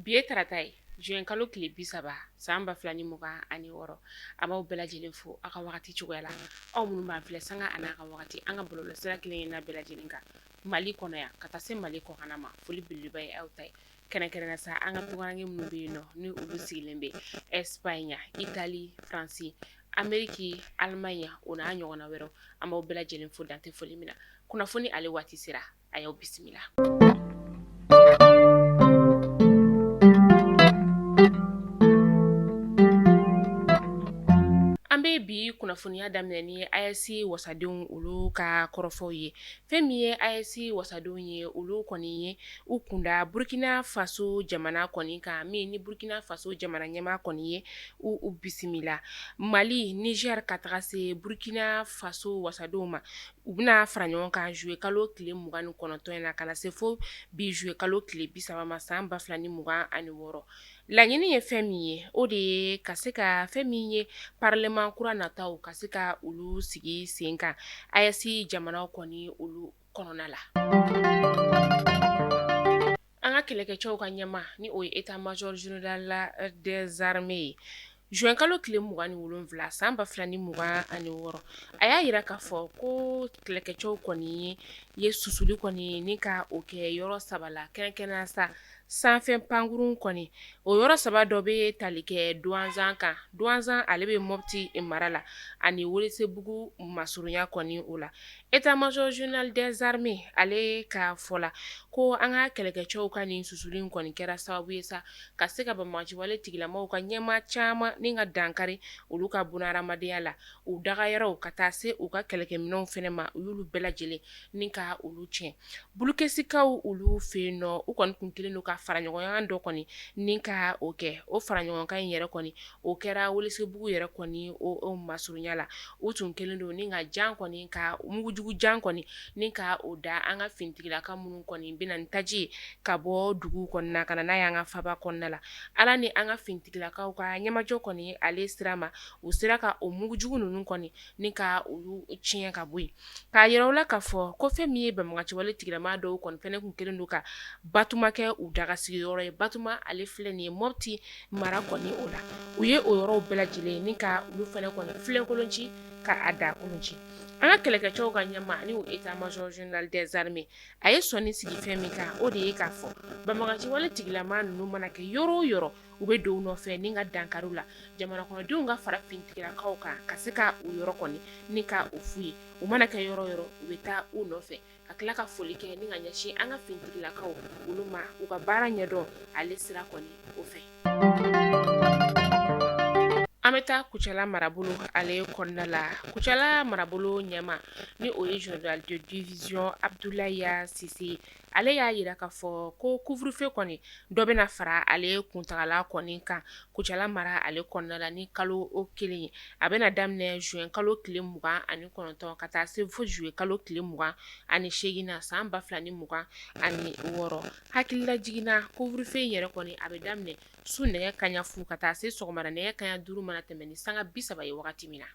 Bi ye tarata ye juin kalo tile 30 san 2026. An b'aw bɛɛ lajɛlen fo aw ka wagati cogoya la, aw minnu b'an filɛ sanga an'a ka wagati an ka bɔlɔlɔsira kelen kelenna bɛɛ lajɛlen kan Mali kɔnɔ yan ka taa se Mali kɔkanna ma, foli belebeleba ye aw ta ye. Kɛrɛnkɛrɛnnenya sa an ka tunkaranke minnu bɛ yen nɔ ni olu sigilen bɛ Espagne, Italie, France, Amérique, Allemagne o n'a ɲɔgɔnna wɛrɛw, an b'aw bɛɛ lajɛlen fo dan tɛ foli min na. Kunnafoni ale waati sera, a y'aw bisimila. An bɛ bi kunnafoniya daminɛ ni AES wasadenw olu ka kɔrɔfɔw ye. Fɛn min ye AES wasadenw ye, olu kɔni ye u kunda Burkina Faso jamana kɔni kan, min ni Burkina Faso jamana ɲɛmaa kɔni ye u bisimila. Mali, Niger ka taga se Burkina Faso wasadenw ma, u bɛna fara ɲɔgɔn kan juillet kalo tile 29 in na ka na se fo bi juillet kalo tile 30 ma san 2026. Laɲini ye fɛn min ye, o de ye ka se ka fɛn min ye parlement kura nataw ka se ka olu sigi sen kan AES jamanaw kɔni olu kɔnɔna la. An ka kɛlɛkɛcɛw ka ɲɛmaa ni o ye état major général des armées ye, juin kalo tile 27 san 2026, a y'a jira k'a fɔ ko kɛlɛkɛcɛw kɔni ye susuli kɔni ni ka o kɛ yɔrɔ saba la, kɛrɛnkɛrɛnnenya sa sanfɛ pankurun kɔni o yɔrɔ saba dɔ bɛ tali kɛ Duwanzan kan. Duwanzan ale bɛ Mopti mara la ani Welesebugu masurunya kɔni o la. État major général des armées ale ka fɔ la ko an ka kɛlɛkɛcɛw ka nin susuli in kɔni kɛra sababu ye sa ka se ka banbaganciwale tigilamaw ka ɲɛmaa caman ni ka dankari olu ka bunahadamadenya la, u dagayɔrɔw ka taa se u ka kɛlɛkɛminɛnw fɛnɛ ma, u y'olu bɛɛ lajɛlen ni ka olu tiɲɛ. Bulukesikaw olu fɛ yen nɔ, u kɔni kun kelen don ka fara ɲɔgɔnya dɔ kɔni ni ka o kɛ. O fara ɲɔgɔnkan in yɛrɛ kɔni, o kɛra Welesebugu yɛrɛ kɔni o masurunya la. U tun kelen don ni ka jan kɔni ka mugujugu jan kɔni ni ka o da an ka finitigilaka minnu kɔni bɛ na ni taji ye ka bɔ dugu kɔnɔna ka na n'a ye an ka faba kɔnɔna la. Ala ni an ka finitigilakaw ka ɲɛmajɔ kɔni ale sira ma, u sera ka o mugujugu ninnu kɔni ni ka olu tiɲɛ ka bɔ yen. K'a yira u la k'a fɔ ko fɛn min ye banbaganciwale tigilama dɔw kɔni fɛnɛ kun kelen don ka Batuma kɛ u daga sigiyɔrɔ ye. Batuma ale filɛ nin ye Mopti mara kɔni o la, u ye o yɔrɔw bɛɛ lajɛlen ni ka olu fɛnɛ kɔni filenkolon ci ka a da kolon ci. An ka kɛlɛkɛcɛw ka ɲɛmaa ni o état major général des armées, a ye sɔnni sigi fɛn min kan, o de ye k'a fɔ banbaganciwale tigilama ninnu mana kɛ yɔrɔ o yɔrɔ, u bɛ don u nɔfɛ ni ka dankari u la. Jamana kɔnɔdenw ka fara finitigilakaw kan ka se ka u yɔrɔ kɔni ni ka o f'u ye. U mana kɛ yɔrɔ o yɔrɔ, u bɛ taa u nɔfɛ ka tila ka foli kɛ ni ka ɲɛsin an ka finitigilakaw olu ma, u ka baara ɲɛdɔn ale sira kɔni o fɛ. An bɛ taa Kucala marabolo ale kɔnɔna la. Kucala marabolo ɲɛmaa ni o ye général de division Abdoulaye Cissé, ale y'a jira k'a fɔ ko couvre-feu kɔni dɔ bɛna fara ale kuntagala kɔni kan Kucala mara ale kɔnɔna la ni kalo o kelen ye. A bɛna daminɛ juin kalo tile 29 ka taa se fo juillet kalo tile 28 na san 2026. Hakililajigin na, couvre-feu in yɛrɛ kɔni a bɛ daminɛ su nɛgɛ kaɲa fu ka taa se sɔgɔmada nɛgɛ kaɲa duuru mana tɛmɛ ni sanga 30 ye wagati min na.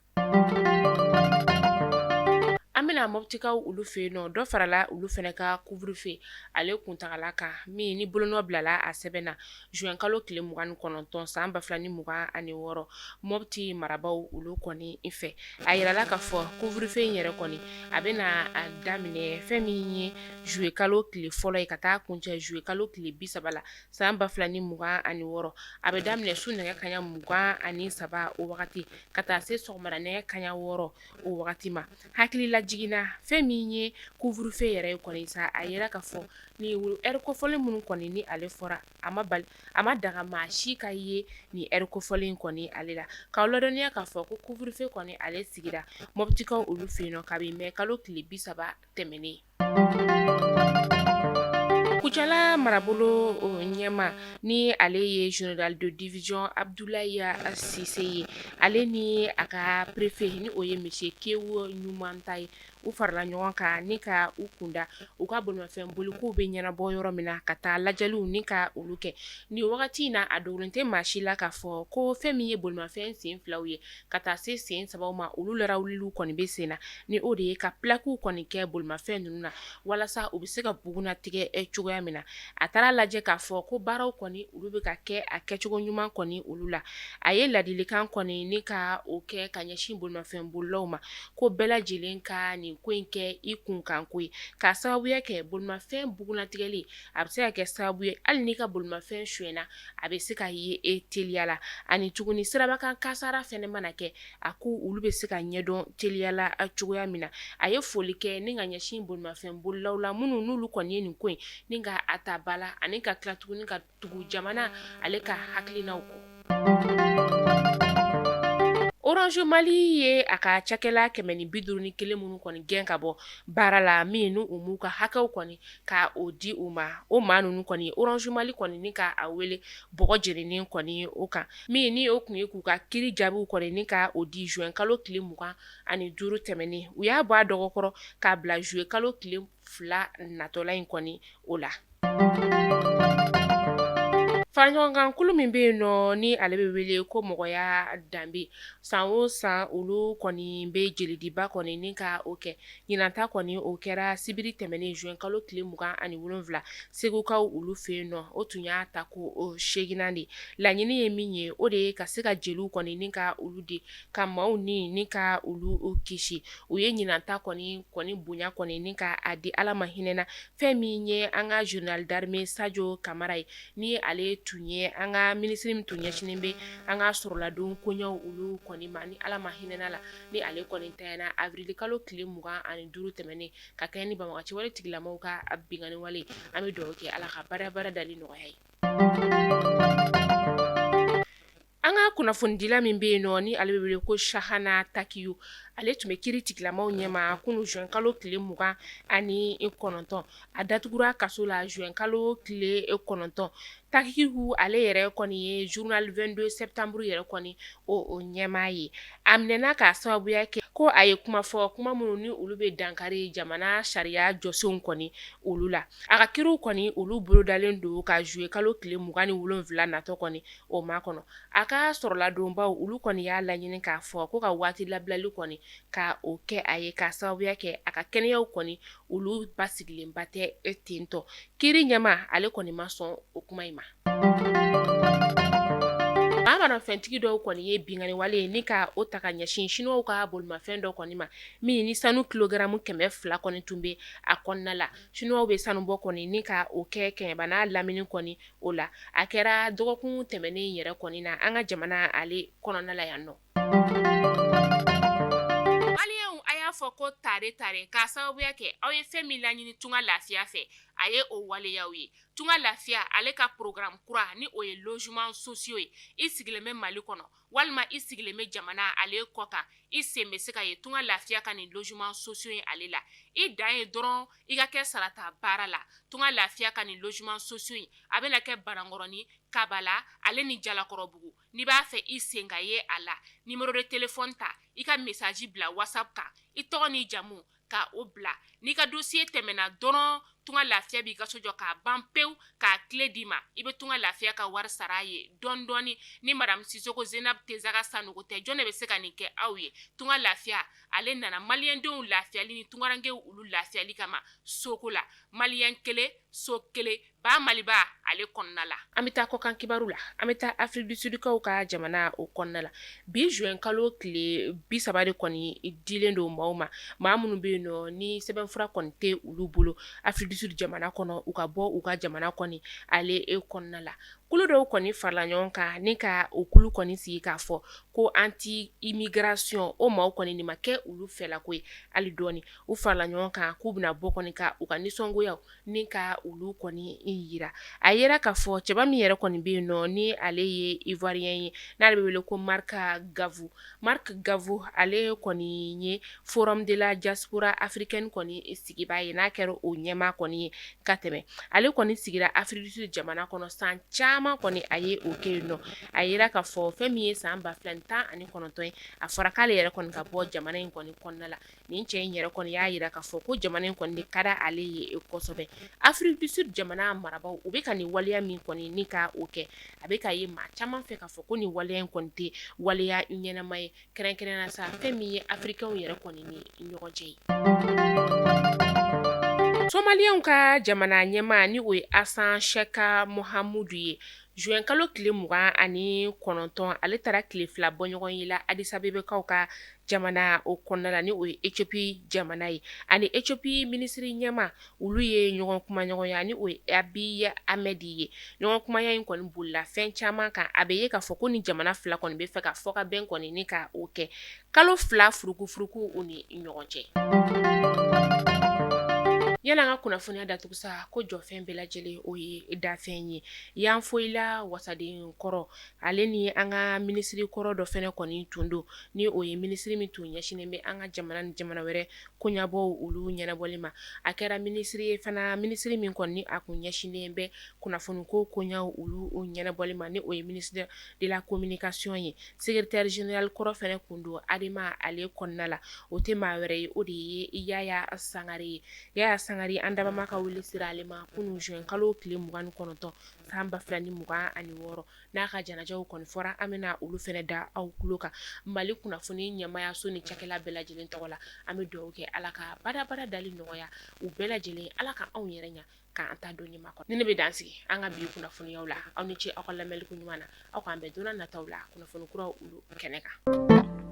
An bɛna Moptikaw olu fɛ yen nɔ, dɔ farala olu fana ka couvre-feu ale kuntagala kan, min ni bolonɔ bilala a sɛbɛn na juin kalo tile 29 san 2026 Mopti marabaaw olu kɔni fɛ. A yirala k'a fɔ couvre-feu in yɛrɛ kɔni a bɛna a daminɛ fɛn min ye juillet kalo tile fɔlɔ ye ka taa kuncɛ juillet kalo tile 30 la san 2026. A bɛ daminɛ su nɛgɛ kaɲa 23 o wagati ka taa se sɔgɔmada nɛgɛ kaɲa 6 o wagati ma. Hakililajigin na, fɛn min ye couvre-feu yɛrɛ ye kɔni sa, a yira k'a fɔ ni heure kofɔlen minnu kɔni ni ale fɔra, a ma bali, a ma daga maa si ka ye nin heure kofɔlen kɔni ale la. K'aw ladɔnniya k'a fɔ ko couvre-feu kɔni ale sigira Moptikaw olu fɛ yen nɔ kabi mai kalo tile 30 tɛmɛnen. Kucala marabolo ɲɛmaa ni ale ye général de division Abdoulaye Cissé ye, ale ni a ka préfet ni o ye monsieur Kewu Ɲumanta ye, u farala ɲɔgɔn kan ni ka u kunda u ka bolimafɛn bolikow bɛ ɲɛnabɔ yɔrɔ min na ka taa lajɛliw ni ka olu kɛ. Nin wagati in na, a dogolen tɛ maa si la k'a fɔ ko fɛn min ye bolimafɛn sen filaw ye ka taa se sen sabaw ma, olu larawuliw kɔni bɛ sen na, ni o de ye ka plaquew kɔni kɛ bolimafɛn ninnu na walasa u bɛ se ka bugunnatigɛ cogoya min na. A taara lajɛ k'a fɔ ko baaraw kɔni olu bɛ ka kɛ a kɛcogo ɲuman kɔni olu la. A ye ladilikan kɔni ni ka o kɛ ka ɲɛsin bolimafɛn bolilaw ma ko bɛɛ lajɛlen ka nin ko in kɛ i kunkanko ye, k'a sababuya kɛ bolimafɛn bugunnatigɛli a bɛ se ka kɛ sababu ye hali n'i ka bolimafɛn sonyɛna, a bɛ se ka ye e teliya la. Ani tuguni, sirabakan kasara fɛnɛ mana kɛ, a ko olu bɛ se ka ɲɛdɔn teliya la cogoya min na. A ye foli kɛ ni ka ɲɛsin bolimafɛn bolilaw la minnu n'olu kɔni ye nin ko in ni ka a ta ba la, ani ka tila tuguni ka tugu jamana ale ka hakilinaw kɔ. Orange Mali ye a ka cakɛla 151 minnu kɔni gɛn ka bɔ baara la, min n'u m'u ka hakɛw kɔni ka o di u ma, o maa ninnu kɔni Orange Mali kɔni ni ka a wele bɔgɔ jeninen kɔni o kan, min ni o tun ye k'u ka kiri jaabiw kɔni ni ka o di juin kalo tile 25 tɛmɛnen. U y'a bɔ a dɔgɔkɔrɔ k'a bila juillet kalo tile 2 natɔla in kɔni o la. Faraɲɔgɔnkankulu min bɛ yen nɔ ni ale bɛ wele ko mɔgɔya danbe, san o san olu kɔni bɛ jelidiba kɔni ni ka o kɛ. Ɲinan ta kɔni o kɛra sibiri tɛmɛnen juin kalo tile 27 Segukaw olu fɛ yen nɔ. O tun y'a ta ko o 8nan de. Laɲini ye min ye, o de ye ka se ka jeliw kɔni ni ka olu di ka maaw ni ka olu kisi. U ye ɲinan ta kɔni bonya kɔni ni ka a di Ala ma hinɛna fɛn min ye an ka général d'armée Sajo Kamara ye, ni ale tun ye an ka minisiri min tun ɲɛsinnen bɛ an ka sɔrɔladon koɲɛw olu kɔni ma, ni Ala ma hinɛna la, ni ale kɔni tanyana avril kalo tile 25 tɛmɛnen ka kɛ ni banbagaci wale tigilamaw ka binkanni wale. An bɛ dugawu kɛ Ala ka baara dali nɔgɔya ye. An ka kunnafonidila min bɛ yen nɔ ni ale bɛ wele ko Sahana Takiyu, ale tun bɛ kiri tigilamaw ɲɛma kunun juin kalo tile 29. A datugura kaso la juin kalo tile 9. Takiyu ale yɛrɛ kɔni ye journal 22 septembre yɛrɛ kɔni o ɲɛmaa ye. A minɛna k'a sababuya kɛ ko a ye kuma fɔ, kuma minnu ni olu bɛ dankari jamana sariya jɔsenw kɔni olu la. A ka kiriw kɔni olu bolodalen don ka juillet kalo tile 27 natɔ kɔni o makɔnɔ. A ka sɔrɔladonbaw olu kɔni y'a laɲini k'a fɔ ko ka waati labilali kɔni ka o kɛ a ye, k'a sababuya kɛ a ka kɛnɛyaw kɔni olu basigilenba tɛ tentɔ. Kiri ɲɛmaa ale kɔni ma sɔn o kuma in ma. Maa fɛntigi dɔw kɔni ye binkanni wale ye ni ka o ta ka ɲɛsin Chinois ka bolimafɛn dɔ kɔni ma, min ni sanu kilogaramu 200 kɔni tun bɛ a kɔnɔna la. Chinois bɛ sanubɔ kɔni ni ka o kɛ Kɛɲɛba n'a lamini kɔni o la. A kɛra dɔgɔkun tɛmɛnen yɛrɛ kɔni na an ka jamana ale kɔnɔna la yan nɔ. Maliyɛnw, a y'a fɔ ko tare tare, k'a sababuya kɛ aw ye fɛn min laɲini Tunga Lafiya fɛ, a ye o waleyaw ye. Tunga Lafiya ale ka programme kura ni o ye logement sociaux ye. I sigilen bɛ Mali kɔnɔ walima i sigilen bɛ jamana ale kɔ kan, i sen bɛ se ka ye Tunga Lafiya ka nin logement sociaux ye ale la. I dan ye dɔrɔn i ka kɛ sarata baara la. Tunga Lafiya ka nin logement sociaux in, a bɛna kɛ Banankɔrɔni, Kabala ale ni Jalakɔrɔbugu. N'i b'a fɛ i sen ka ye a la, numéro de téléphone ta, i ka message bila WhatsApp kan, i tɔgɔ n'i jamu ka o bila. N'i ka dossier tɛmɛna dɔrɔn, Tunga Lafiya b'i ka so jɔ k'a ban pewu, k'a clé d'i ma. I bɛ Tunga Lafiya ka wari sara a ye dɔɔni dɔɔni. Ni madame Sisoko Zenab Tezaga Sanogo tɛ, jɔn de bɛ se ka nin kɛ aw ye? Tunga Lafiya ale nana maliyɛndenw lafiyali ni tungarankew olu lafiyali kama soko la. Maliyɛn kelen, so kelen, ba Maliba ale kɔnɔna la. An bɛ taa kɔkan kibaru la. An bɛ taa Afrique du Sud kaw ka jamana o kɔnɔna la. Bi juin kalo tile 30 de kɔni dilen don maaw ma, maa minnu bɛ yen nɔ ni sɛbɛnfura kɔni tɛ olu bolo Afrique du Sud jamana kɔnɔ, u ka bɔ u ka jamana kɔni ale kɔnɔna la. Kulu dɔw kɔni farala ɲɔgɔn kan ni ka o kulu kɔni sigi k'a fɔ ko anti immigration, o maaw kɔni nin ma kɛ olu fɛlako ye hali dɔɔni. U farala ɲɔgɔn kan k'u bɛna bɔ kɔni ka u ka nisɔngoyaw ni ka olu kɔni yira. A yera k'a fɔ cɛba min yɛrɛ kɔni bɛ yen nɔ ni ale ye Ivoirien ye, n'ale bɛ wele ko Marc Gavou. Marc Gavou ale kɔni ye Forum de la diaspora africaine kɔni sigibaa ye, n'a kɛra o ɲɛmaa kɔni. kɔni ye ka tɛmɛ. Ale kɔni sigira Afrique du Sud jamana kɔnɔ san caman kɔni a ye o kɛ yen nɔ. A yira k'a fɔ fɛn min ye san 2019 ye, a fɔra k'ale yɛrɛ kɔni ka bɔ jamana in kɔni kɔnɔna la. Nin cɛ in yɛrɛ kɔni y'a jira k'a fɔ ko jamana in kɔni de ka di ale ye kosɛbɛ. Afrique du Sud jamana marabaaw, u bɛ ka nin waleya min kɔni ni ka o kɛ, a bɛ ka ye maa caman fɛ k'a fɔ ko nin waleya in kɔni tɛ waleya ɲɛnama ye, kɛrɛnkɛrɛnnenya la sa fɛn min ye Africainw yɛrɛ kɔni ni ɲɔgɔn cɛ ye. Somaliyɛnw ka jamana ɲɛmaa ni o ye Hassan Sheikh Mohamud ye, juin kalo tile 29, ale taara tile 2 bɔɲɔgɔn ye la Addis Abebakaw ka jamana o kɔnɔna la, ni o ye Ethiopie jamana ye. Ani Ethiopie minisiri ɲɛmaa, olu ye ɲɔgɔn kumaɲɔgɔnya, ni o ye Abiy Ahmed ye. Ɲɔgɔn kumaya in kɔni bolila fɛn caman kan. A bɛ ye k'a fɔ ko ni jamana fila kɔni bɛ fɛ ka fɔkabɛn kɔni ni ka o kɛ kalo 2 furukufuruku u ni ɲɔgɔn cɛ. Yanni an ka kunnafoniya datugu sa, ko jɔfɛn bɛɛ lajɛlen o ye dafɛn ye. Yanfolila wasaden kɔrɔ, ale ni an ka minisiri kɔrɔ dɔ fana kɔni tun don, ni o ye minisiri min tun ɲɛsinnen bɛ an ka jamana ni jamana wɛrɛ koɲɛbɔw olu ɲɛnabɔli ma. A kɛra minisiri ye fana, minisiri min kɔni a kun ɲɛsinnen bɛ kunnafoni ko koɲɛw olu ɲɛnabɔli ma, ni o ye ministre de la communication ye. Secrétaire général kɔrɔ fana kun don ADEMA ale kɔnɔna la. O tɛ maa wɛrɛ ye, o de ye Yaya Sangare ye. Yaya Sangare, an dabama ka wele sera ale ma kunun juin kalo tile 29 san 2026. N'a ka janajaw kɔni fɔra, an bɛna olu fana da aw tulo kan. Mali kunnafoni ɲɛmaayaso ni cakɛla bɛɛ lajɛlen tɔgɔ la, an bɛ dugawu kɛ Ala ka badabada dali nɔgɔya u bɛɛ lajɛlen, Ala ka anw yɛrɛ ɲɛ k'an ta don ɲuman kɔnɔ. Ni ne bɛ dan sigi an ka bi kunnafoniyaw la. Aw ni ce aw ka lamɛnliko ɲuman na. Aw k'an bɛn don nataw la kunnafoni kuraw olu kɛnɛ kan.